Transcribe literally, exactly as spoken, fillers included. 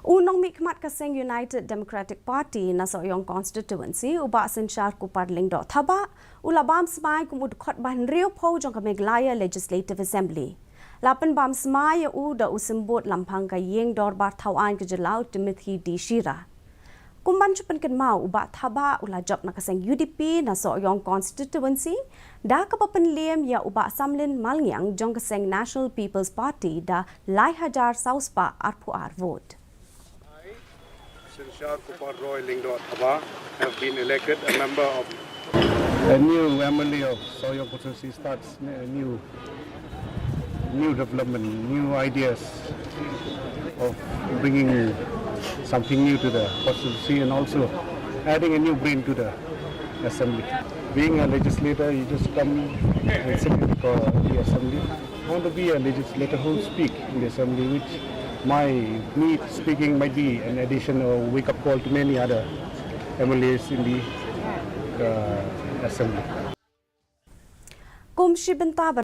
U nongmihkhmat ka seng United Democratic Party na Sohiong Constituency, u Bah Synshar Kupar Lyngdoh Thabah, u la bam smai kum u dkhot ba hynriewphew jong ka Meghalaya Legislative Assembly. La pynbam smai ïa u da u symbud lamphang ka ïing dorbar thaw aiñ ka jylla, u Timothy D Shira. Kum ban shu pynkynmaw, u Bah Thabah u la jop na ka seng U D P na Sohiong Constituency, da kaba pynliem ïa u Bah Samlin Malngiang jong ka seng National People's Party da lai hajar saw spah arphew ar vote. I, Synshar Kupar Roy Lyngdoh Thabah, have been elected a member of a new M L A of Sohiong Constituency starts a new, new development, new ideas of bringing something new to the constituency and also adding a new brain to the assembly. Being a legislator, you just come and sit in the assembly. I want to be a legislator who speak in the assembly, which my me speaking might be an addition or wake-up call to many other M L As in the uh, assembly. Kum shi bynta ba